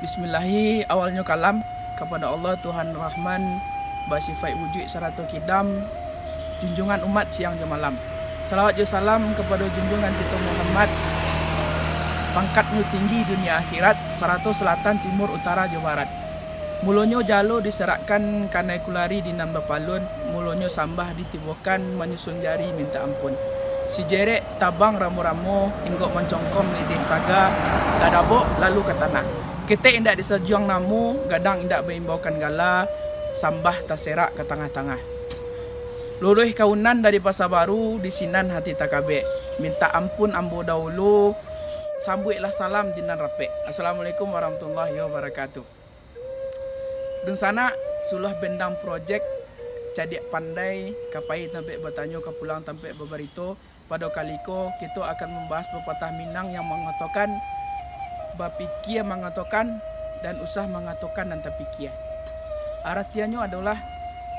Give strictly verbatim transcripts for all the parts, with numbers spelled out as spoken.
Bismillahi awalnyo kalam, kapado Allah Tuhan Rahman, basifaik wujuik sarato kidam, junjungan umat siang jo malam. Salawat jo salam kapado junjungan kito Muhammad, pangkatnyo tinggi dunia akhirat, sarato selatan, timur, utara, jo barat. Mulonyo jalo diserakkan kanai kulari di nan bapalun, mulonyo sambah ditibokan manyusun jari mintak ampun. Sijerek tabang ramo-ramo, inggok mancongkom lidih saga, tadabok lalu ka tanah. Ketek indak disajuang namo, gadang indak baimbaukan gala, sambah taserak ka tangah-tangah. Luruih kaunan dari Pasa Baru, di sinan hati takabek. Mintak ampun ambo dahulu, sambuiklah salam di nan rapek. Assalamualaikum warahmatullahi wabarakatuh. Dunsanak, Sulah Bendang Project, cadiak pandai, ka pai tampek batanyo, ka pulang tampek babarito. Pado kali ko, kito akan mambahas papatah Minang yang mangatokan, bapikia mangatokan, dan usah mangatokan nan tapikia. Aratiannyo adolah,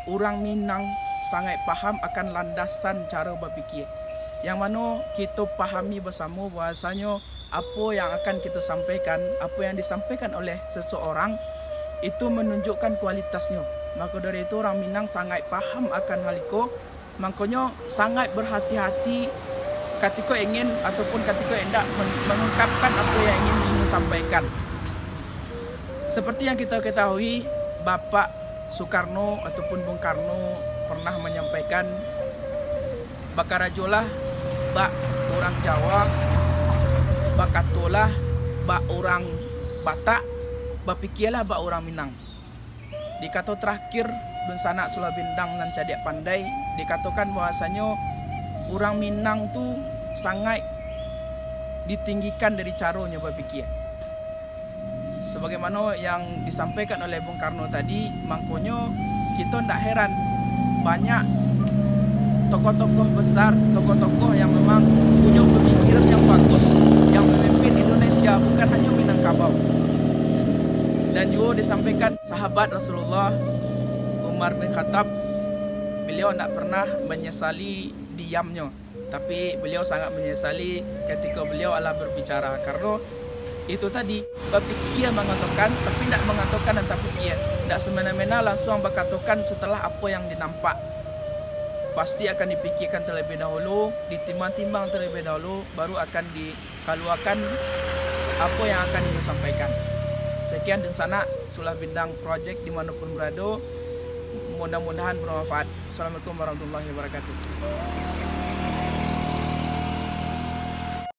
urang Minang sangaik paham akan landasan caro bapikia. Yang mano kito pahami basamo bahwasanyo apo yang akan kito sampaikan, apo yang disampaikan oleh seseorang, itu manunjukkan kualitasnyo. Mako dari itu, urang Minang sangaik paham akan hal iko, mangkonyo sangaik berhati-hati katiko ingin ataupun katiko indak men-, mengungkapkan apo yang ingin inyo sampaikan. Seperti yang kita ketahui, Bapak Soekarno ataupun Bung Karno pernah manyampaikan, "Bakarajolah bak urang Jawa, bakatolah bak urang Batak, bapikialah bak urang Minang." Di kato tarakhir, Dunsanak Sulah Bendang nan cadiak pandai, dikatokan bahwasanyo urang Minang tu sangaik ditinggikan dari caronyo bapikia. Sebagaimano yang disampaikan oleh Bung Karno tadi, mangkonyo kito ndak heran, banyak tokoh-tokoh besar, tokoh-tokoh yang memang punyo pamikiran yang bagus, yang mamimpin Indonesia, bukan hanyo Minangkabau. Dan juo disampaikan sahabat Rasulullah, Umar bin Khattab, beliau ndak pernah manyasali diamnyo. Tapi beliau sangat manyasali katiko beliau alah babicara, karano itu tadi, bapikia mangatokan, tapi ndak mangatokan nan tapikia, ndak samena-mena lansuang bakatokan setelah apo yang dinampak. Pasti akan dipikiakan talabiah dahulu, ditimbang-timbang talabiah dahulu, baru akan dikaluakan apo yang akan disampaikan. Sekian dunsanak, Sulah Bendang Project di mano pun barado, mudah-mudahan bermanfaat. Assalamualaikum warahmatullahi wabarakatuh.